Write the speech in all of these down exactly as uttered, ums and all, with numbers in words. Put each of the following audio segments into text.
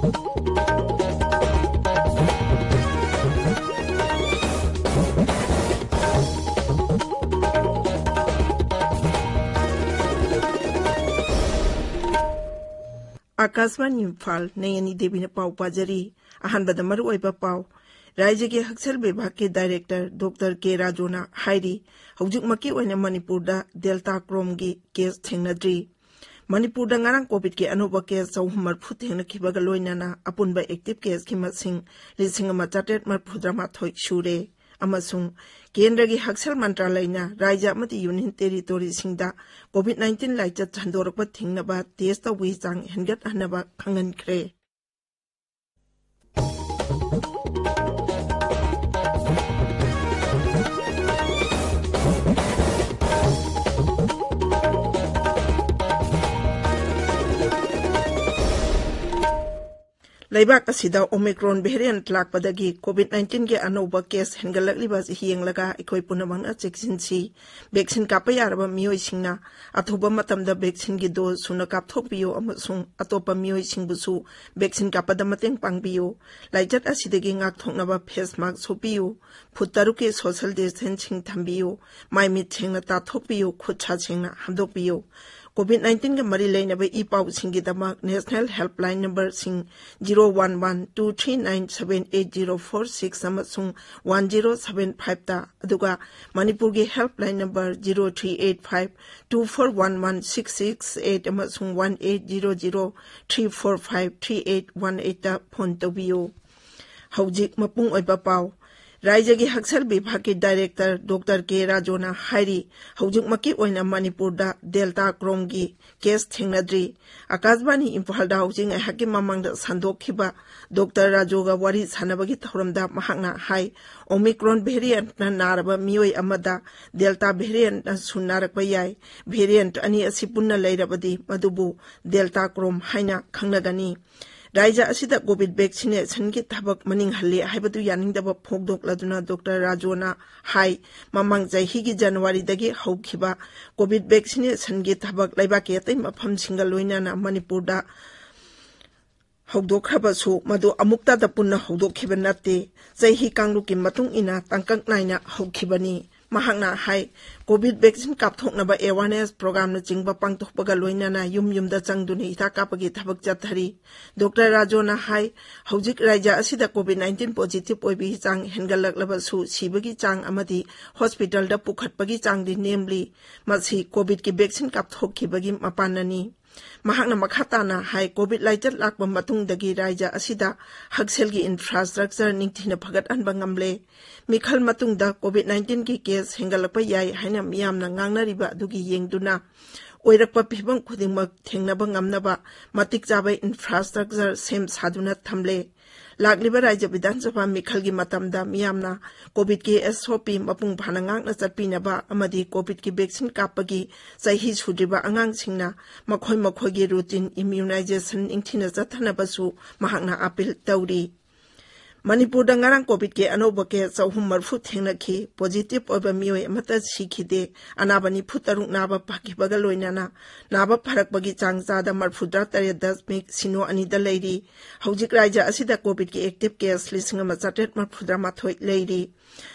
ꯑꯥꯀꯥꯁꯕꯥꯅꯤ ꯏꯝꯐꯥꯜ, ꯅꯌꯅꯤ ꯗꯦꯕꯤꯅ ꯄꯥꯎ ꯄꯥꯖꯔꯤ꯫ ꯑꯍꯥꯟꯕꯗ ꯃꯔꯨꯑꯣꯏꯕ ꯄꯥꯎ꯫ ꯔꯥꯏꯖ꯭ꯌꯒꯤ ꯍꯛꯁꯦꯜ ꯕꯤꯚꯥꯒꯀꯤ ꯗꯥꯏꯔꯦꯛꯇꯔ ꯗꯣꯛꯇꯔ ꯀꯦ ꯔꯥꯖꯨꯅ ꯍꯥꯏꯔꯤ, ꯍꯧꯖꯤꯛꯃꯛꯀꯤ ꯑꯣꯏꯅ ꯃꯅꯤꯄꯨꯔꯗ ꯗꯦꯜꯇꯥ ꯀ꯭ꯔꯣꯝꯒꯤ ꯀꯦꯁ ꯊꯦꯡꯅꯗ꯭ꯔꯤ꯫ ꯃꯅꯤꯄꯨꯔꯗ ꯉꯔꯥꯡ ꯀꯣꯚꯤꯗꯀꯤ ꯑꯅꯧꯕ ꯀꯦꯁ ꯆꯍꯨꯝ ꯃꯔꯤꯐꯨ ꯊꯦꯡꯅꯈꯤꯕꯒ ꯂꯣꯏꯅꯅ ꯑꯄꯨꯟꯕ ꯑꯦꯛꯇꯤꯚ ꯀꯦꯁꯀꯤ ꯃꯁꯤꯡ ꯂꯤꯁꯤꯡ ꯑꯃ ꯆꯥꯇ꯭ꯔꯦꯠ ꯃꯔꯤꯐꯨꯇꯔꯥꯃꯥꯊꯣꯏ ꯁꯨꯔꯦ꯫ ꯑꯃꯁꯨꯡ ꯀꯦꯟꯗ꯭ꯔꯒꯤ ꯍꯛꯁꯦꯜ ꯃꯟꯇ꯭ꯔꯥꯂꯌꯅ ꯔꯥꯏꯖ꯭ꯌ ꯑꯃꯗꯤ ꯌꯨꯅꯤꯌꯟ ꯇꯦꯔꯤꯇꯣꯔꯤꯁꯤꯡꯗ ꯀꯣꯚꯤꯗ ꯅꯥꯏꯟꯇꯤꯟ ꯂꯥꯏꯆꯠ ꯁꯟꯗꯣꯔꯛꯄ ꯊꯤꯡꯅꯕ ꯇꯦꯁ ꯇꯧꯕꯒꯤ ꯆꯥꯡ ꯍꯦꯟꯒꯠꯍꯟꯅꯕ ꯈꯪꯍꯟꯈ꯭ꯔꯦ꯫ ꯂꯩꯕꯥꯛ ꯑꯁꯤꯗ ꯑꯣꯃꯤꯀ꯭ꯔꯣꯟ ꯚꯦꯔꯤꯌꯦꯟꯠ ꯂꯥꯛꯄꯗꯒꯤ ꯀꯣꯚꯤꯗ ꯅꯥꯏꯟꯇꯤꯟꯒꯤ ꯑꯅꯧꯕ ꯀꯦꯁ ꯍꯦꯟꯒꯠꯂꯛꯂꯤꯕ ꯑꯁꯤ ꯌꯦꯡꯂꯒ ꯑꯩꯈꯣꯏ ꯄꯨꯝꯅꯃꯛꯅ ꯆꯦꯛꯁꯤꯟꯁꯤ꯫ ꯚꯦꯛꯁꯤꯟ ꯀꯥꯞꯄ ꯌꯥꯔꯕ ꯃꯤꯑꯣꯏꯁꯤꯡꯅ ꯑꯊꯨꯕ ꯃꯇꯝꯗ ꯚꯦꯛꯁꯤꯟꯒꯤ ꯗꯣꯖ ꯁꯨꯅ ꯀꯥꯞꯊꯣꯛꯄꯤꯌꯨ ꯑꯃꯁꯨꯡ ꯑꯇꯣꯞꯄ ꯃꯤꯑꯣꯏꯁꯤꯡꯕꯨꯁꯨ ꯚꯦꯛꯁꯤꯟ ꯀꯥꯞꯄꯗ ꯃꯇꯦꯡ ꯄꯥꯡꯕꯤꯌꯨ꯫ ꯂꯥꯏꯆꯠ ꯑꯁꯤꯗꯒꯤ ꯉꯥꯛꯊꯣꯛꯅꯕ ꯐꯦꯁ ꯃꯥꯁꯛ ꯁꯨꯞꯄꯤꯌꯨ, ꯐꯨꯠ ꯇꯔꯨꯛꯀꯤ ꯁꯣꯁꯤꯌꯦꯜ ꯗꯤꯁꯇꯦꯟꯁꯤꯡ ꯊꯝꯕꯤꯌꯨ, ꯃꯥꯏ ꯃꯤꯠ ꯁꯦꯡꯅ ꯇꯥꯊꯣꯛꯄꯤꯌꯨ, ꯈꯨꯠ ꯁꯥ ꯁꯦꯡꯅ ꯍꯥꯝꯗꯣꯛꯄꯤꯌꯨ꯫ ꯀꯣꯚꯤꯗ ꯅꯥꯏꯟꯇꯤꯟꯒ ꯃꯔꯤ ꯂꯩꯅꯕ ꯏ ꯄꯥꯎꯁꯤꯡꯒꯤꯗꯃꯛ ꯅꯦꯁꯅꯦꯜ ꯍꯦꯜꯞꯂꯥꯏꯟ ꯅꯝꯕꯔꯁꯤꯡ zero one one two three nine seven eight zero four six ꯑꯃꯁꯨꯡ ꯋꯥꯟ ꯖꯤꯔꯣ ꯁꯚꯦꯟ ꯐꯥꯏꯚꯇ, ꯑꯗꯨꯒ ꯃꯅꯤꯄꯨꯔꯒꯤ helpline number zero three eight five two four one one six six eight ꯑꯃꯁꯨꯡ one eight zero zero three four five three eight one ꯑꯩꯠꯇ phone ꯇꯧꯕꯤꯌꯨ꯫ ꯍꯧꯖꯤꯛ ꯃꯄꯨꯡ ꯑꯣꯏꯕ ꯄꯥꯎ꯫ ꯔꯥꯏꯖ꯭ꯌꯒꯤ ꯍꯛꯁꯦꯜ ꯕꯤꯚꯥꯒꯀꯤ ꯗꯥꯏꯔꯦꯛꯇꯔ ꯗꯣꯛꯇꯔ ꯀꯦ ꯔꯥꯖꯨꯅ ꯍꯥꯏꯔꯤ, ꯍꯧꯖꯤꯛꯃꯛꯀꯤ ꯑꯣꯏꯅ ꯃꯅꯤꯄꯨꯔꯗ ꯗꯦꯜꯇꯥ ꯀ꯭ꯔꯣꯝꯒꯤ ꯀꯦꯁ ꯊꯦꯡꯅꯗ꯭ꯔꯤ꯫ ꯑꯥꯀꯥꯁꯕꯥꯅꯤ ꯏꯝꯐꯥꯜꯗ ꯍꯧꯖꯤꯛ ꯉꯥꯏꯍꯥꯛꯀꯤ ꯃꯃꯥꯡꯗ ꯁꯟꯗꯣꯛꯈꯤꯕ ꯗꯣꯛꯇꯔ ꯔꯥꯖꯨꯒ ꯋꯥꯔꯤ ꯁꯥꯟꯅꯕꯒꯤ ꯊꯧꯔꯝꯗ ꯃꯍꯥꯛꯅ ꯍꯥꯏ, ꯑꯣꯃꯤꯀ꯭ꯔꯣꯟ ꯚꯦꯔꯤꯌꯦꯟꯠꯅ ꯅꯥꯔꯕ ꯃꯤꯑꯣꯏ ꯑꯃꯗ ꯗꯦꯜꯇꯥ ꯚꯦꯔꯤꯌꯦꯟꯠꯅꯁꯨ ꯅꯥꯔꯛꯄ ꯌꯥꯏ꯫ ꯚꯦꯔꯤꯌꯦꯟꯠ ꯑꯅꯤ ꯑꯁꯤ ꯄꯨꯟꯅ ꯂꯩꯔꯕꯗꯤ ꯃꯗꯨꯕꯨ ꯗꯦꯜꯇꯥ ꯀ꯭ꯔꯣꯝ ꯍꯥꯏꯅ ꯈꯪꯅꯒꯅꯤ꯫ ꯔꯥꯏꯖ꯭ꯌ ꯑꯁꯤꯗ ꯀꯣꯚꯤꯗ ꯚꯦꯛꯁꯤꯅꯦꯁꯟꯒꯤ ꯊꯕꯛ ꯃꯅꯤꯡ ꯍꯜꯂꯦ ꯍꯥꯏꯕꯗꯨ ꯌꯥꯅꯤꯡꯗꯕ ꯐꯣꯡꯗꯣꯛꯂꯗꯨꯅ ꯗꯣꯛꯇꯔ ꯔꯥꯖꯨꯅ ꯍꯥꯏ, ꯃꯃꯥꯡ ꯆꯍꯤꯒꯤ ꯖꯅꯋꯥꯔꯤꯗꯒꯤ ꯍꯧꯈꯤꯕ ꯀꯣꯚꯤꯗ ꯚꯦꯛꯁꯤꯅꯦꯁꯟꯒꯤ ꯊꯕꯛ ꯂꯩꯕꯥꯛꯀꯤ ꯑꯇꯩ ꯃꯐꯝꯁꯤꯡꯒ ꯂꯣꯏꯅꯅ ꯃꯅꯤꯄꯨꯔꯗ ꯍꯧꯗꯣꯛꯈ꯭ꯔꯕꯁꯨ ꯃꯗꯨ ꯑꯃꯨꯛꯇꯗ ꯄꯨꯟꯅ ꯍꯧꯗꯣꯛꯈꯤꯕ ꯅꯠꯇꯦ꯫ ꯆꯍꯤ ꯀꯥꯡꯂꯨꯞꯀꯤ ꯃꯇꯨꯡ ꯏꯟꯅ ꯇꯥꯡꯀꯛ ꯅꯥꯏꯅ ꯍꯧꯈꯤꯕꯅꯤ꯫ ꯃꯍꯥꯛꯅ ꯍꯥꯏ, ꯀꯣꯚꯤꯗ ꯚꯦꯛꯁꯤꯟ ꯀꯥꯞꯊꯣꯛꯅꯕ ꯑꯦꯋꯥꯔꯅꯦꯁ ꯄ꯭ꯔꯣꯒ꯭ꯔꯥꯝꯅꯆꯤꯡꯕ ꯄꯥꯡꯊꯣꯛꯄꯒ ꯂꯣꯏꯅꯅ ꯌꯨꯝ ꯌꯨꯝꯗ ꯆꯪꯗꯨꯅ ꯍꯤꯗꯥꯛ ꯀꯥꯞꯄꯒꯤ ꯊꯕꯛ ꯆꯠꯊꯔꯤ꯫ ꯗꯣꯛꯇꯔ ꯔꯥꯖꯣꯅ ꯍꯥꯏ, ꯍꯧꯖꯤꯛ ꯔꯥꯖ꯭ꯌ ꯑꯁꯤꯗ ꯀꯣꯚꯤꯗ ꯅꯥꯏꯟꯇꯤꯟ ꯄꯣꯖꯤꯇꯤꯚ ꯑꯣꯏꯕꯒꯤ ꯆꯥꯡ ꯍꯦꯟꯒꯠꯂꯛꯂꯕꯁꯨ ꯁꯤꯕꯒꯤ ꯆꯥꯡ ꯑꯃꯗꯤ ꯍꯣꯁꯄꯤꯇꯥꯜꯗ ꯄꯨꯈꯠꯄꯒꯤ ꯆꯥꯡꯗꯤ ꯅꯦꯝꯂꯤ꯫ ꯃꯁꯤ ꯀꯣꯚꯤꯗꯀꯤ ꯚꯦꯛꯁꯤꯟ ꯀꯥꯞꯊꯣꯛꯈꯤꯕꯒꯤ ꯃꯄꯥꯟꯅꯅꯤ꯫ ꯃꯍꯥꯛꯅ ꯃꯈꯥ ꯇꯥꯅ ꯍꯥꯏ, ꯀꯣꯚꯤꯗ ꯂꯥꯏꯆꯠ ꯂꯥꯛꯄ ꯃꯇꯨꯡꯗꯒꯤ ꯔꯥꯖ꯭ꯌ ꯑꯁꯤꯗ ꯍꯛꯁꯦꯜꯒꯤ ꯏꯟꯐ꯭ꯔꯥꯁ꯭ꯇ꯭ꯔꯛꯆꯔ ꯅꯤꯡꯊꯤꯅ ꯐꯒꯠꯍꯟꯕ ꯉꯝꯂꯦ꯫ ꯃꯤꯈꯜ ꯃꯇꯨꯡꯗ ꯀꯣꯚꯤꯗ ꯅꯥꯏꯟꯇꯤꯟꯒꯤ ꯀꯦꯁ ꯍꯦꯟꯒꯠꯂꯛꯄ ꯌꯥꯏ ꯍꯥꯏꯅ ꯃꯤꯌꯥꯝꯅ ꯉꯥꯡꯅꯔꯤꯕ ꯑꯗꯨꯒꯤ ꯌꯦꯡꯗꯨꯅ ꯑꯣꯏꯔꯛꯄ ꯐꯤꯚꯝ ꯈꯨꯗꯤꯡꯃꯛ ꯊꯦꯡꯅꯕ ꯉꯝꯅꯕ ꯃꯇꯤꯛ ꯆꯥꯕ ꯏꯟꯐ꯭ꯔꯥꯁ꯭ꯇ꯭ꯔꯛꯆꯔ ꯁꯦꯝ ꯁꯥꯗꯨꯅ ꯊꯝꯂꯦ꯫ ꯂꯥꯛꯂꯤꯕ ꯔꯥꯖ꯭ꯌ ꯕꯤꯙꯥꯟ ꯁꯚꯥ ꯃꯤꯈꯜꯒꯤ ꯃꯇꯝꯗ ꯃꯤꯌꯥꯝꯅ ꯀꯣꯚꯤꯗꯀꯤ ꯑꯦꯁ ꯑꯣ ꯄꯤ ꯃꯄꯨꯡ ꯐꯥꯅ ꯉꯥꯛꯅ ꯆꯠꯄꯤꯅꯕ ꯑꯃꯗꯤ ꯀꯣꯚꯤꯗꯀꯤ ꯚꯦꯛꯁꯤꯟ ꯀꯥꯞꯄꯒꯤ ꯆꯍꯤ ꯁꯨꯗ꯭ꯔꯤꯕ ꯑꯉꯥꯡꯁꯤꯡꯅ ꯃꯈꯣꯏ ꯃꯈꯣꯏꯒꯤ ꯔꯨꯇꯤꯟ ꯏꯝꯃ꯭ꯌꯨꯅꯥꯏꯖꯦꯁꯟ ꯅꯤꯡꯊꯤꯅ ꯆꯠꯊꯅꯕꯁꯨ ꯃꯍꯥꯛꯅ ꯑꯥꯄꯤꯜ ꯇꯧꯔꯤ꯫ ꯃꯅꯤꯄꯨꯔꯗ ꯉꯔꯥꯡ ꯀꯣꯚꯤꯗꯀꯤ ꯑꯅꯧꯕ ꯀꯦꯁ ꯆꯍꯨꯝ ꯃꯔꯤꯐꯨ ꯊꯦꯡꯅꯈꯤ꯫ ꯄꯣꯖꯤꯇꯤꯚ ꯑꯣꯏꯕ ꯃꯤꯑꯣꯏ ꯑꯃꯠꯇ ꯁꯤꯈꯤꯗꯦ꯫ ꯑꯅꯥꯕ ꯅꯤꯐꯨ ꯇꯔꯨꯛ ꯅꯥꯕ ꯐꯈꯤꯕꯒ ꯂꯣꯏꯅꯅ ꯅꯥꯕ ꯐꯔꯛꯄꯒꯤ ꯆꯥꯡ ꯆꯥꯗ ꯃꯔꯤꯐꯨꯇꯔꯥ ꯇꯔꯦꯠ ꯗꯁꯃꯤꯛ ꯁꯤꯅꯣ ꯑꯅꯤꯗ ꯂꯩꯔꯤ꯫ ꯍꯧꯖꯤꯛ ꯔꯥꯖ꯭ꯌ ꯑꯁꯤꯗ ꯀꯣꯚꯤꯗꯀꯤ ꯑꯦꯛꯇꯤꯚ ꯀꯦꯁ ꯂꯤꯁꯤꯡ ꯑꯃ ꯆꯥꯇ꯭ꯔꯦꯠ ꯃꯔꯤꯐꯨꯇꯔꯥ ꯃꯥꯊꯣꯏ ꯂꯩꯔꯤ꯫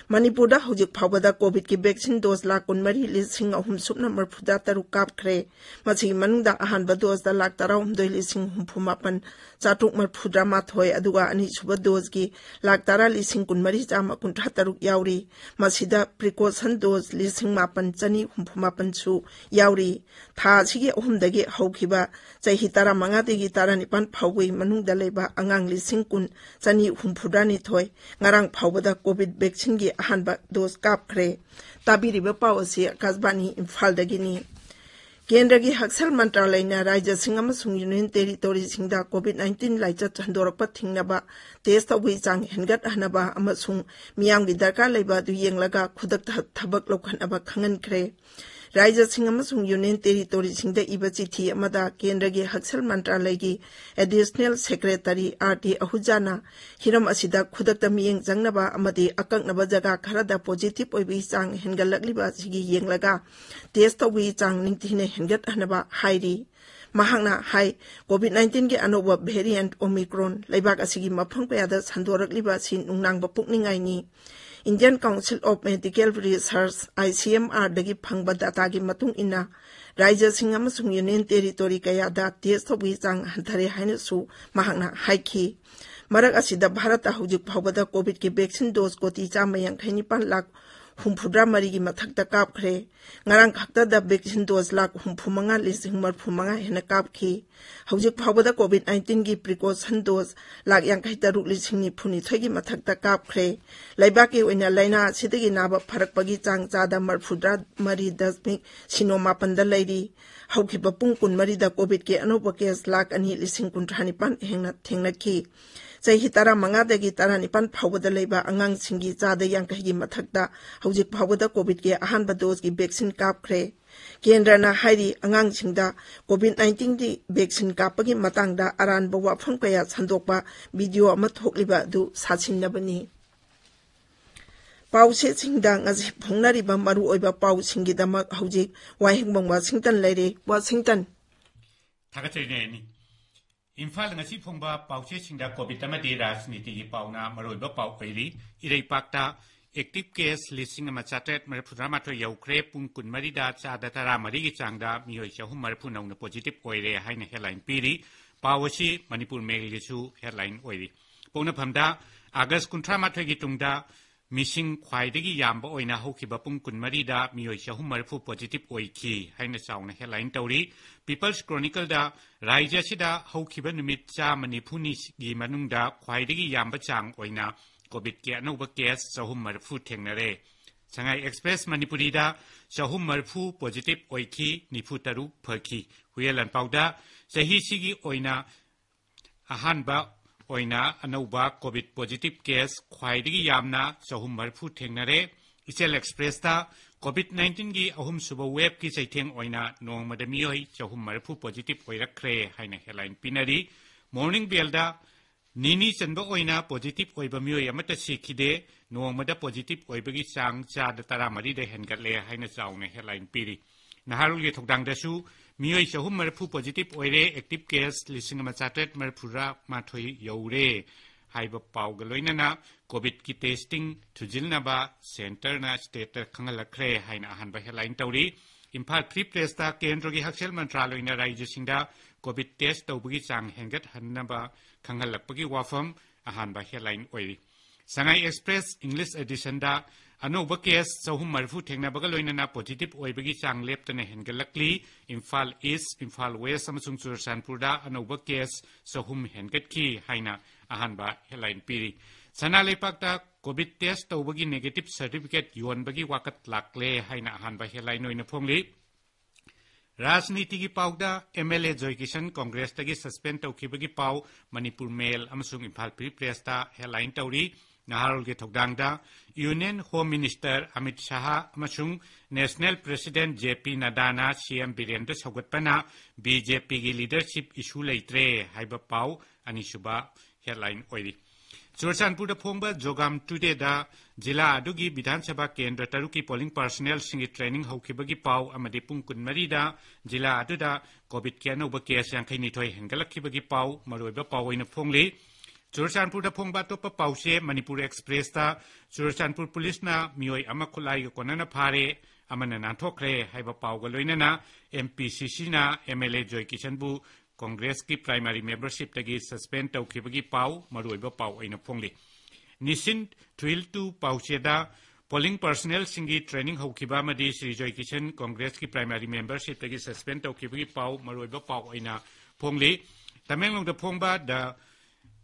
ꯃꯅꯤꯄꯨꯔꯗ ꯍꯧꯖꯤꯛ ꯐꯥꯎꯕꯗ ꯀꯣꯚꯤꯗꯀꯤ ꯚꯦꯛꯁꯤꯟ ꯗꯣꯁ ꯂꯥꯈ ꯀꯨꯟꯃꯔꯤ ꯂꯤꯁꯤꯡ ꯑꯍꯨꯝ ꯁꯨꯞꯅ ꯃꯔꯤꯐꯨꯇꯔꯥ ꯇꯔꯨꯛ ꯀꯥꯞꯈ꯭ꯔꯦ꯫ ꯃꯁꯤꯒꯤ ꯃꯅꯨꯡꯗ ꯑꯍꯥꯟꯕ ꯗꯣꯁꯇ ꯂꯥꯈ ꯇꯔꯥꯍꯨꯝꯗꯣꯏ ꯂꯤꯁꯤꯡ ꯍꯨꯝꯐꯨ ꯃꯥꯄꯟ ꯆꯥꯇ꯭ꯔꯨꯛ ꯃꯔꯤꯐꯨꯇꯔꯥ ꯃꯥꯊꯣꯏ, ꯑꯗꯨꯒ ꯑꯅꯤꯁꯨꯕ ꯗꯣꯁꯀꯤ ꯂꯥꯈ ꯇꯔꯥ ꯂꯤꯁꯤꯡ ꯀꯨꯟꯃꯔꯤ ꯆꯥꯝꯃ ꯀꯨꯟꯊ꯭ꯔꯥ ꯇꯔꯨꯛ ꯌꯥꯎꯔꯤ꯫ ꯃꯁꯤꯗ ꯄ꯭ꯔꯤꯀꯣꯁꯟ ꯗꯣꯁ ꯂꯤꯁꯤꯡ ꯃꯥꯄꯟ ꯆꯅꯤ ꯍꯨꯝꯐꯨ ꯃꯥꯄꯟꯁꯨ ꯌꯥꯎꯔꯤ꯫ ꯊꯥ ꯑꯁꯤꯒꯤ ꯑꯍꯨꯝꯗꯒꯤ ꯍꯧꯈꯤꯕ ꯆꯍꯤ ꯇꯔꯥꯃꯉꯥꯗꯒꯤ ꯇꯔꯥꯅꯤꯄꯥꯟ ꯐꯥꯎꯕꯒꯤ ꯃꯅꯨꯡꯗ ꯂꯩꯕ ꯑꯉꯥꯡ ꯂꯤꯁꯤꯡ ꯀꯨꯟ ꯆꯅꯤ ꯍꯨꯝꯐꯨꯇꯔꯥꯅꯤꯊꯣꯏ ꯉꯔꯥꯡ ꯐꯥꯎꯕꯗ ꯀꯣꯚꯤꯗ ꯚꯦꯛꯁꯤꯟꯒꯤ ꯑꯍꯥꯟꯕ ꯗꯣꯁ ꯀꯥꯞꯈ꯭ꯔꯦ꯫ ꯇꯥꯕꯤꯔꯤꯕ ꯄꯥꯎ ꯑꯁꯤ ꯑꯀꯥꯁꯕꯥꯅꯤ ꯏꯝꯐꯥꯜꯗꯒꯤꯅꯤ꯫ ꯀꯦꯟꯗ꯭ꯔꯒꯤ ꯍꯛꯁꯦꯜ ꯃꯟꯇ꯭ꯔꯥꯂꯌꯅ ꯔꯥꯖ꯭ꯌꯁꯤꯡ ꯑꯃꯁꯨꯡ ꯌꯨꯅꯤꯌꯟ ꯇꯦꯔꯤꯇꯣꯔꯤꯁꯤꯡꯗ ꯀꯣꯚꯤꯗ ꯅꯥꯏꯟꯇꯤꯟ ꯂꯥꯏꯆꯠ ꯁꯟꯗꯣꯔꯛꯄ ꯊꯤꯡꯅꯕ, ꯇꯦꯁ ꯇꯧꯕꯒꯤ ꯆꯥꯡ ꯍꯦꯟꯒꯠꯍꯟꯅꯕ ꯑꯃꯁꯨꯡ ꯃꯤꯌꯥꯝꯒꯤ ꯗꯔꯀꯥꯔ ꯂꯩꯕ ꯑꯗꯨ ꯌꯦꯡꯂꯒ ꯈꯨꯗꯛꯇ ꯊꯕꯛ ꯂꯧꯈꯠꯅꯕ ꯈꯪꯍꯟꯈ꯭ꯔꯦ꯫ ꯔꯥꯖ꯭ꯌꯁꯤꯡ ꯑꯃꯁꯨꯡ ꯌꯨꯅꯤꯌꯟ ꯇꯦꯔꯤꯇꯣꯔꯤꯁꯤꯡꯗ ꯏꯕ ꯆꯤꯊꯤ ꯑꯃꯗ ꯀꯦꯟꯗ꯭ꯔꯒꯤ ꯍꯛꯁꯦꯜ ꯃꯟꯇ꯭ꯔꯥꯂꯌꯒꯤ ꯑꯦꯗꯤꯁꯅꯦꯜ ꯁꯦꯀ꯭ꯔꯦꯇꯔꯤ ꯑꯥꯔ ꯇꯤ ꯑꯍꯨꯖꯥꯅ ꯍꯤꯔꯝ ꯑꯁꯤꯗ ꯈꯨꯗꯛꯇ ꯃꯤꯠꯌꯦꯡ ꯆꯪꯅꯕ ꯑꯃꯗꯤ ꯑꯀꯛꯅꯕ ꯖꯒꯥ ꯈꯔꯗ ꯄꯣꯖꯤꯇꯤꯚ ꯑꯣꯏꯕꯒꯤ ꯆꯥꯡ ꯍꯦꯟꯒꯠꯂꯛꯂꯤꯕ ꯑꯁꯤꯒꯤ ꯌꯦꯡꯂꯒ ꯇꯦꯁ ꯇꯧꯕꯒꯤ ꯆꯥꯡ ꯅꯤꯡꯊꯤꯅ ꯍꯦꯟꯒꯠꯍꯟꯅꯕ ꯍꯥꯏꯔꯤ꯫ ꯃꯍꯥꯛꯅ ꯍꯥꯏ, COVID nineteen-ꯒꯤ ꯑꯅꯧꯕ variant Omicron ꯂꯩꯕꯥꯛ ꯑꯁꯤꯒꯤ ꯃꯐꯝ ꯀꯌꯥꯗ ꯁꯟꯗꯣꯔꯛꯂꯤꯕ ꯑꯁꯤ ꯅꯨꯡꯅꯥꯡꯕ ꯄꯣꯛꯅꯤꯡꯉꯥꯏꯅꯤ꯫ Indian Council of Medical Research, I C M R-ꯗꯒꯤ ꯐꯪꯕ data-ꯒꯤ ꯃꯇꯨꯡ ꯏꯟꯅ, ꯔꯥꯖ꯭ꯌꯁꯤꯡ ꯑꯃꯁꯨꯡ Union Territory ꯀꯌꯥꯗ test ꯇꯧꯕꯒꯤ ꯆꯥꯡ ꯍꯟꯊꯔꯦ ꯍꯥꯏꯅꯁꯨ ꯃꯍꯥꯛꯅ ꯍꯥꯏꯈꯤ꯫ ꯃꯔꯛ ꯑꯁꯤꯗ ꯚꯥꯔꯠꯇ ꯍꯧꯖꯤꯛ ꯐꯥꯎꯕꯗ COVID-ꯀꯤ vaccine dose ꯀꯣꯇꯤ ꯆꯥꯝꯃ ꯌꯥꯡꯈꯩ ꯅꯤꯄꯥꯟ ꯂꯥꯈ ꯍꯨꯝꯐꯨꯇꯔꯥ ꯃꯔꯤꯒꯤ ꯃꯊꯛꯇ ꯀꯥꯞꯈ꯭ꯔꯦ꯫ ꯉꯔꯥꯡ ꯈꯛꯇꯗ vaccine dose ꯂꯥꯈ ꯍꯨꯝꯐꯨ ꯃꯉꯥ ꯂꯤꯁꯤꯡ ꯃꯔꯤꯐꯨ ꯃꯉꯥ ꯍꯦꯟꯅ ꯀꯥꯞꯈꯤ꯫ ꯍꯧꯖꯤꯛ ꯐꯥꯎꯕꯗ COVID nineteen-ꯒꯤ precaution dose ꯂꯥꯈ ꯌꯥꯡꯈꯩ ꯇꯔꯨꯛ ꯂꯤꯁꯤꯡ ꯅꯤꯐꯨ ꯅꯤꯊꯣꯏꯒꯤ ꯃꯊꯛꯇ ꯀꯥꯞꯈ꯭ꯔꯦ꯫ ꯂꯩꯕꯥꯛꯀꯤ ꯑꯣꯏꯅ ꯂꯥꯏꯅꯥ ꯑꯁꯤꯗꯒꯤ ꯅꯥꯕ ꯐꯔꯛꯄꯒꯤ ꯆꯥꯡ ꯆꯥꯗ ꯃꯔꯤꯐꯨꯇꯔꯥ ꯃꯔꯤ ꯗꯁꯃꯤꯛ ꯁꯤꯅꯣ ꯃꯥꯄꯟꯗ ꯂꯩꯔꯤ꯫ ꯍꯧꯈꯤꯕ ꯄꯨꯡ ꯀꯨꯟꯃꯔꯤꯗ COVID-ꯀꯤ ꯑꯅꯧꯕ case ꯂꯥꯈ ꯑꯅꯤ ꯂꯤꯁꯤꯡ ꯀꯨꯟꯊ꯭ꯔꯥ ꯅꯤꯄꯥꯟ ꯍꯦꯟꯅ ꯊꯦꯡꯅꯈꯤ꯫ ꯆꯍꯤ ꯇꯔꯥꯃꯉꯥꯗꯒꯤ ꯇꯔꯥꯅꯤꯄꯥꯟ ꯐꯥꯎꯕꯗ ꯂꯩꯕ ꯑꯉꯥꯡꯁꯤꯡꯒꯤ ꯆꯥꯗ ꯌꯥꯡꯈꯩꯒꯤ ꯃꯊꯛꯇ ꯍꯧꯖꯤꯛ ꯐꯥꯎꯕꯗ COVID-ꯀꯤ ꯑꯍꯥꯟꯕ dose-ꯀꯤ vaccine ꯀꯥꯞꯈ꯭ꯔꯦ꯫ ꯀꯦꯟꯗ꯭ꯔꯅ ꯍꯥꯏꯔꯤ, ꯑꯉꯥꯡꯁꯤꯡꯗ COVID nineteen-ꯒꯤ vaccine ꯀꯥꯞꯄꯒꯤ ꯃꯇꯥꯡꯗ ꯑꯔꯥꯟꯕ ꯋꯥꯐꯝ ꯀꯌꯥ ꯁꯟꯗꯣꯛꯄ video ꯑꯃ ꯊꯣꯛꯂꯤꯕ ꯑꯗꯨ ꯁꯥꯁꯤꯟꯅꯕꯅꯤ꯫ ꯄꯥꯎꯆꯦꯁꯤꯡꯗ ꯉꯁꯤ ꯐꯣꯡꯅꯔꯤꯕ ꯃꯔꯨꯑꯣꯏꯕ ꯄꯥꯎꯁꯤꯡꯒꯤꯗꯃꯛ ꯍꯧꯖꯤꯛ ꯋꯥꯍꯦꯡꯕꯝ ꯋꯥꯁꯤꯡꯇꯟ ꯂꯩꯔꯦ꯫ ꯋꯥꯁꯤꯡꯇꯟ꯫ ꯊꯥꯒꯠꯆꯔꯤ ꯅꯦꯅꯤ꯫ ꯏꯝꯐꯥꯜ ꯉꯁꯤ ꯐꯣꯡꯕ ꯄꯥꯎꯆꯦꯁꯤꯡꯗ COVID ꯑꯃꯗꯤ ꯔꯥꯖꯅꯤꯇꯤꯒꯤ ꯄꯥꯎꯅ ꯃꯔꯨꯑꯣꯏꯕ ꯄꯥꯎ ꯑꯣꯏꯔꯤ꯫ ꯏꯔꯩꯄꯥꯛꯇ active case ꯂꯤꯁꯤꯡ ꯑꯃ ꯆꯥꯇ꯭ꯔꯦꯠ ꯃꯔꯤꯐꯨꯇꯔꯥ ꯃꯥꯊꯣꯏ ꯌꯧꯈ꯭ꯔꯦ꯫ ꯄꯨꯡ ꯀꯨꯟꯃꯔꯤꯗ ꯆꯥꯗ ꯇꯔꯥꯃꯔꯤꯒꯤ ꯆꯥꯡꯗ ꯃꯤꯑꯣꯏ ꯆꯍꯨꯝ ꯃꯔꯤꯐꯨ ꯅꯧꯅ positive ꯑꯣꯏꯔꯦ ꯍꯥꯏꯅ headline ꯄꯤꯔꯤ꯫ ꯄꯥꯎ ꯑꯁꯤ ꯃꯅꯤꯄꯨꯔ ꯃꯦꯜꯒꯤꯁꯨ headline ꯑꯣꯏꯔꯤ꯫ ꯄꯣꯛꯅꯐꯝꯗ ꯑꯥꯒꯁ ꯀꯨꯟꯊ꯭ꯔꯥ ꯃꯥꯊꯣꯏꯒꯤ ꯇꯨꯡꯗ ꯃꯤꯁꯤꯡ ꯈ꯭ꯋꯥꯏꯗꯒꯤ ꯌꯥꯝꯕ ꯑꯣꯏꯅ ꯍꯧꯈꯤꯕ ꯄꯨꯡ ꯀꯨꯟꯃꯔꯤꯗ ꯃꯤꯑꯣꯏ ꯆꯍꯨꯝ ꯃꯔꯤꯐꯨ positive ꯑꯣꯏꯈꯤ ꯍꯥꯏꯅ ꯆꯥꯎꯅ headline ꯇꯧꯔꯤ꯫ People's Chronicleꯗ ꯔꯥꯖ꯭ꯌ ꯑꯁꯤꯗ ꯍꯧꯈꯤꯕ ꯅꯨꯃꯤꯠ ꯆꯥꯝꯃ ꯅꯤꯐꯨꯅꯤꯒꯤ ꯃꯅꯨꯡꯗ ꯈ꯭ꯋꯥꯏꯗꯒꯤ ꯌꯥꯝꯕ ꯆꯥꯡ ꯑꯣꯏꯅ COVIDꯀꯤ ꯑꯅꯧꯕ case ꯆꯍꯨꯝ ꯃꯔꯤꯐꯨ ꯊꯦꯡꯅꯔꯦ꯫ Sangai Express ꯃꯅꯤꯄꯨꯔꯤꯗ ꯆꯍꯨꯝ ꯃꯔꯤꯐꯨ positive ꯑꯣꯏꯈꯤ, ꯅꯤꯐꯨ ꯇꯔꯨꯛ ꯐꯈꯤ꯫ ꯍꯨꯏꯌꯦꯟ ꯂꯥꯟꯄꯥꯎꯗ ꯆꯍꯤꯁꯤꯒꯤ ꯑꯣꯏꯅ ꯑꯍꯥꯟꯕ ꯑꯣꯏꯅ ꯑꯅꯧꯕ COVID positive case ꯈ꯭ꯋꯥꯏꯗꯒꯤ ꯌꯥꯝꯅ ꯆꯍꯨꯝ ꯃꯔꯤꯐꯨ ꯊꯦꯡꯅꯔꯦ꯫ ꯏꯆꯦꯜ Expressꯇ COVID nineteenꯒꯤ ꯑꯍꯨꯝꯁꯨꯕ waveꯀꯤ ꯆꯩꯊꯦꯡ ꯑꯣꯏꯅ ꯅꯣꯡꯃꯗ ꯃꯤꯑꯣꯏ ꯆꯍꯨꯝ ꯃꯔꯤꯐꯨ positive ꯑꯣꯏꯔꯛꯈ꯭ꯔꯦ ꯍꯥꯏꯅ headline ꯄꯤꯅꯔꯤ꯫ Morning Mailꯗ ꯅꯤꯅꯤ ꯆꯟꯕ ꯑꯣꯏꯅ positive ꯑꯣꯏꯕ ꯃꯤꯑꯣꯏ ꯑꯃꯠꯇ ꯁꯤꯈꯤꯗꯦ, ꯅꯣꯡꯃꯗ positive ꯑꯣꯏꯕꯒꯤ ꯆꯥꯡ ꯆꯥꯗ ꯇꯔꯥꯃꯔꯤꯗ ꯍꯦꯟꯒꯠꯂꯦ ꯍꯥꯏꯅ ꯆꯥꯎꯅ headline ꯄꯤꯔꯤ꯫ ꯅꯍꯥꯔꯣꯜꯒꯤ ꯊꯧꯗꯥꯡꯗꯁꯨ ꯃꯤꯑꯣꯏ ꯆꯍꯨꯝ ꯃꯔꯤꯐꯨ positive ꯑꯣꯏꯔꯦ, active case ꯂꯤꯁꯤꯡ ꯑꯃ ꯆꯥꯇ꯭ꯔꯦꯠ ꯃꯔꯤꯐꯨꯇꯔꯥ ꯃꯥꯊꯣꯏ ꯌꯧꯔꯦ ꯍꯥꯏꯕ ꯄꯥꯎꯒ ꯂꯣꯏꯅꯅ COVID-ꯀꯤ testing ꯊꯨꯖꯤꯟꯅꯕ centreꯅ stateꯇ ꯈꯪꯍꯜꯂꯛꯈ꯭ꯔꯦ ꯍꯥꯏꯅ ꯑꯍꯥꯟꯕ headline ꯇꯧꯔꯤ꯫ ꯏꯝꯐꯥꯜ Free Pressꯇ ꯀꯦꯟꯗ꯭ꯔꯒꯤ ꯍꯛꯁꯦꯜ ꯃꯟꯇ꯭ꯔꯥꯂꯣꯏꯅ ꯔꯥꯖ꯭ꯌꯁꯤꯡꯗ COVID test ꯇꯧꯕꯒꯤ ꯆꯥꯡ ꯍꯦꯟꯒꯠꯍꯟꯅꯕ ꯈꯪꯍꯜꯂꯛꯄꯒꯤ ꯋꯥꯐꯝ ꯑꯍꯥꯟꯕ headline ꯑꯣꯏꯔꯤ꯫ Sangai Express English editionꯗ ꯑꯅꯧꯕ case ꯆꯍꯨꯝ ꯃꯔꯤꯐꯨ ꯊꯦꯡꯅꯕꯒ ꯂꯣꯏꯅꯅ positive ꯑꯣꯏꯕꯒꯤ ꯆꯥꯡ ꯂꯦꯞꯇꯅ ꯍꯦꯟꯒꯠꯂꯛꯂꯤ꯫ ꯏꯝꯐꯥꯜ East, ꯏꯝꯐꯥꯜ West ꯑꯃꯁꯨꯡ ꯆꯨꯔꯆꯥꯟꯄꯨꯔꯗ ꯑꯅꯧꯕ case ꯆꯍꯨꯝ ꯍꯦꯟꯒꯠꯈꯤ ꯍꯥꯏꯅ ꯑꯍꯥꯟꯕ headline ꯄꯤꯔꯤ꯫ ꯁꯅꯥ ꯂꯩꯄꯥꯛꯇ COVID test ꯇꯧꯕꯒꯤ negative certificate ꯌꯣꯟꯕꯒꯤ ꯋꯥꯀꯠ ꯂꯥꯛꯂꯦ ꯍꯥꯏꯅ ꯑꯍꯥꯟꯕ headline ꯑꯣꯏꯅ ꯐꯣꯡꯂꯤ꯫ ꯔꯥꯖꯅꯤꯇꯤꯒꯤ ꯄꯥꯎꯗ MLA ꯖꯣꯏꯀꯤꯁꯟ Congressꯇꯒꯤ suspend ꯇꯧꯈꯤꯕꯒꯤ ꯄꯥꯎ ꯃꯅꯤꯄꯨꯔ Mail ꯑꯃꯁꯨꯡ ꯏꯝꯐꯥꯜ Free Pressꯇ headline ꯇꯧꯔꯤ꯫ ꯅꯍꯥꯔꯣꯜꯒꯤ ꯊꯧꯗꯥꯡꯗ Union Home Minister Amit Shah ꯑꯃꯁꯨꯡ National President J P ꯅꯗꯥꯅ CM ꯕꯤꯔꯦꯟꯗ ꯁꯧꯒꯠꯄꯅ BJPꯒꯤ leadership issue ꯂꯩꯇ꯭ꯔꯦ ꯍꯥꯏꯕ ꯄꯥꯎ ꯑꯅꯤꯁꯨꯕ headline ꯑꯣꯏꯔꯤ꯫ ꯆꯨꯔꯆꯥꯟꯄꯨꯔꯗ ꯐꯣꯡꯕ ꯖꯣꯒꯥꯝ Todayꯗ ꯖꯤꯂꯥ ꯑꯗꯨꯒꯤ ꯕꯤꯙꯥꯟ ꯁꯚꯥ ꯀꯦꯟꯗ꯭ꯔ ꯇꯔꯨꯛꯀꯤ polling personnelꯁꯤꯡꯒꯤ training ꯍꯧꯈꯤꯕꯒꯤ ꯄꯥꯎ ꯑꯃꯗꯤ ꯄꯨꯡ ꯀꯨꯟꯃꯔꯤꯗ ꯖꯤꯂꯥ ꯑꯗꯨꯗ COVIDꯀꯤ ꯑꯅꯧꯕ case ꯌꯥꯡꯈꯩꯅꯤꯊꯣꯏ ꯍꯦꯟꯒꯠꯂꯛꯈꯤꯕꯒꯤ ꯄꯥꯎ ꯃꯔꯨꯑꯣꯏꯕ ꯄꯥꯎ ꯑꯣꯏꯅ ꯐꯣꯡꯂꯤ꯫ ꯆꯨꯔꯆꯥꯟꯄꯨꯔꯗ ꯐꯣꯡꯕ ꯑꯇꯣꯞꯄ ꯄꯥꯎꯆꯦ ꯃꯅꯤꯄꯨꯔ Expressꯇ ꯆꯨꯔꯆꯥꯟꯄꯨꯔ ꯄꯨꯂꯤꯁꯅ ꯃꯤꯑꯣꯏ ꯑꯃ ꯈꯨꯠꯂꯥꯏꯒ ꯀꯣꯟꯅꯅ ꯐꯥꯔꯦ, ꯑꯃꯅ ꯅꯥꯟꯊꯣꯛꯈ꯭ꯔꯦ ꯍꯥꯏꯕ ꯄꯥꯎꯒ ꯂꯣꯏꯅꯅ MPCCꯅ MLA ꯖꯣꯏꯀꯤꯁꯟꯕꯨ Congressꯀꯤ primary membershipꯇꯒꯤ suspend ꯇꯧꯈꯤꯕꯒꯤ ꯄꯥꯎ ꯃꯔꯨꯑꯣꯏꯕ ꯄꯥꯎ ꯑꯣꯏꯅ ꯐꯣꯡꯂꯤ꯫ ꯅꯤꯁꯤꯟ ꯊ꯭ꯔꯤꯜ ꯇꯨ ꯄꯥꯎꯆꯦꯗ polling personnelꯁꯤꯡꯒꯤ training ꯍꯧꯈꯤꯕ ꯑꯃꯗꯤ ꯁ꯭ꯔꯤ ꯖꯣꯏꯀꯤꯁꯟ Congressꯀꯤ primary membershipꯇꯒꯤ suspend ꯇꯧꯈꯤꯕꯒꯤ ꯄꯥꯎ ꯃꯔꯨꯑꯣꯏꯕ ꯄꯥꯎ ꯑꯣꯏꯅ ꯐꯣꯡꯂꯤ꯫ ꯇꯃꯦꯡꯂꯣꯡꯗ ꯐꯣꯡꯕ The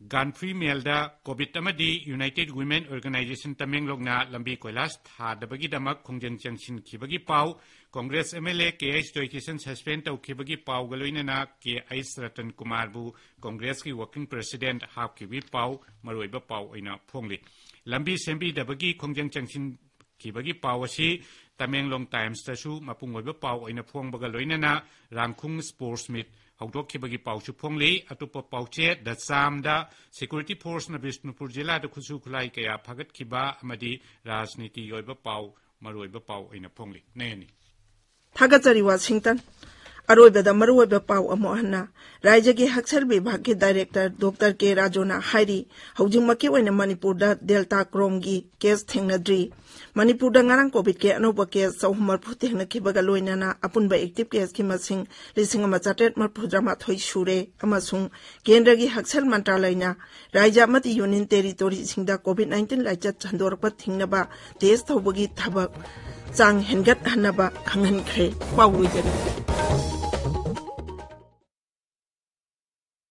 Gaanphiu Mailꯗ COVID ꯑꯃꯗꯤ United Women Organisation ꯇꯃꯦꯡꯂꯣꯡꯅ ꯂꯝꯕꯤ ꯀꯣꯏꯂꯥꯁ ꯊꯥꯗꯕꯒꯤꯗꯃꯛ ꯈꯣꯡꯖꯪ ꯆꯪꯁꯤꯟꯈꯤꯕꯒꯤ ꯄꯥꯎ, Congress MLA ꯀꯦ ꯑꯩꯆ ꯖꯣꯏꯀꯤꯁꯟ suspend ꯇꯧꯈꯤꯕꯒꯤ ꯄꯥꯎꯒ ꯂꯣꯏꯅꯅ ꯀꯦ ꯑꯩꯆ ꯔꯇꯟ ꯀꯨꯃꯥꯔꯕꯨ Congressꯀꯤ working president ꯍꯥꯞꯈꯤꯕꯒꯤ ꯄꯥꯎ ꯃꯔꯨꯑꯣꯏꯕ ꯄꯥꯎ ꯑꯣꯏꯅ ꯐꯣꯡꯂꯤ꯫ ꯂꯝꯕꯤ ꯁꯦꯝꯕꯤꯗꯕꯒꯤ ꯈꯣꯡꯖꯪ ꯆꯪꯁꯤꯟꯈꯤꯕꯒꯤ ꯄꯥꯎ ꯑꯁꯤ ꯇꯃꯦꯡꯂꯣꯡ Timesꯇꯁꯨ ꯃꯄꯨꯡ ꯑꯣꯏꯕ ꯄꯥꯎ ꯑꯣꯏꯅ ꯐꯣꯡꯕꯒ ꯂꯣꯏꯅꯅ ꯔꯥꯡꯈꯨꯡ sports meet ꯍꯧꯗꯣꯛꯈꯤꯕꯒꯤ ꯄꯥꯎꯁꯨ ꯐꯣꯡꯂꯤ꯫ ꯑꯇꯣꯞꯄ ꯄꯥꯎꯆꯦ The Chamꯗ security forceꯅ ꯕꯤꯁꯅꯨꯄꯨꯔ ꯖꯤꯂꯥꯗ ꯈꯨꯠꯁꯨ ꯈꯨꯠꯂꯥꯏ ꯀꯌꯥ ꯐꯥꯒꯠꯈꯤꯕ ꯑꯃꯗꯤ ꯔꯥꯖꯅꯤꯇꯤꯒꯤ ꯑꯣꯏꯕ ꯄꯥꯎ ꯃꯔꯨꯑꯣꯏꯕ ꯄꯥꯎ ꯑꯣꯏꯅ ꯐꯣꯡꯂꯤ꯫ ꯅꯌꯅꯤ꯫ ꯊꯥꯒꯠꯆꯔꯤ, ꯋꯥꯁꯤꯡꯇꯟ꯫ ꯑꯔꯣꯏꯕꯗ ꯃꯔꯨꯑꯣꯏꯕ ꯄꯥꯎ ꯑꯃꯨꯛ ꯍꯟꯅ꯫ ꯔꯥꯏꯖ꯭ꯌꯒꯤ ꯍꯛꯁꯦꯜ ꯕꯤꯚꯥꯒꯀꯤ ꯗꯥꯏꯔꯦꯛꯇꯔ ꯗꯣꯛꯇꯔ ꯀꯦ ꯔꯥꯖꯨꯅ ꯍꯥꯏꯔꯤ, ꯍꯧꯖꯤꯛꯃꯛꯀꯤ ꯑꯣꯏꯅ ꯃꯅꯤꯄꯨꯔꯗ ꯗꯦꯜꯇꯥ ꯀ꯭ꯔꯣꯝꯒꯤ ꯀꯦꯁ ꯊꯦꯡꯅꯗ꯭ꯔꯤ꯫ ꯃꯅꯤꯄꯨꯔꯗ ꯉꯔꯥꯡ ꯀꯣꯚꯤꯗꯀꯤ ꯑꯅꯧꯕ ꯀꯦꯁ ꯆꯍꯨꯝ ꯃꯔꯤꯐꯨ ꯊꯦꯡꯅꯈꯤꯕꯒ ꯂꯣꯏꯅꯅ ꯑꯄꯨꯟꯕ ꯑꯦꯛꯇꯤꯚ ꯀꯦꯁꯀꯤ ꯃꯁꯤꯡ ꯂꯤꯁꯤꯡ ꯑꯃ ꯆꯥꯇ꯭ꯔꯦꯠ ꯃꯔꯤꯐꯨꯇꯔꯥꯃꯥꯊꯣꯏ ꯁꯨꯔꯦ ꯑꯃꯁꯨꯡ ꯀꯦꯟꯗ꯭ꯔꯒꯤ ꯍꯛꯁꯦꯜ ꯃꯟꯇ꯭ꯔꯥꯂꯌꯅ ꯔꯥꯏꯖ꯭ꯌ ꯑꯃꯗꯤ ꯌꯨꯅꯤꯌꯟ ꯇꯦꯔꯤꯇꯣꯔꯤꯁꯤꯡꯗ ꯀꯣꯚꯤꯗ ꯅꯥꯏꯟꯇꯤꯟ ꯂꯥꯏꯆꯠ ꯁꯟꯗꯣꯔꯛꯄ ꯊꯤꯡꯅꯕ ꯇꯦꯁ ꯇꯧꯕꯒꯤ ꯊꯕꯛ ꯆꯥꯡ ꯍꯦꯟꯒꯠꯍꯟꯅꯕ ꯈꯪꯍꯟꯈ꯭ꯔꯦ꯫ ꯄꯥꯎ ꯂꯣꯏꯖꯔꯦ꯫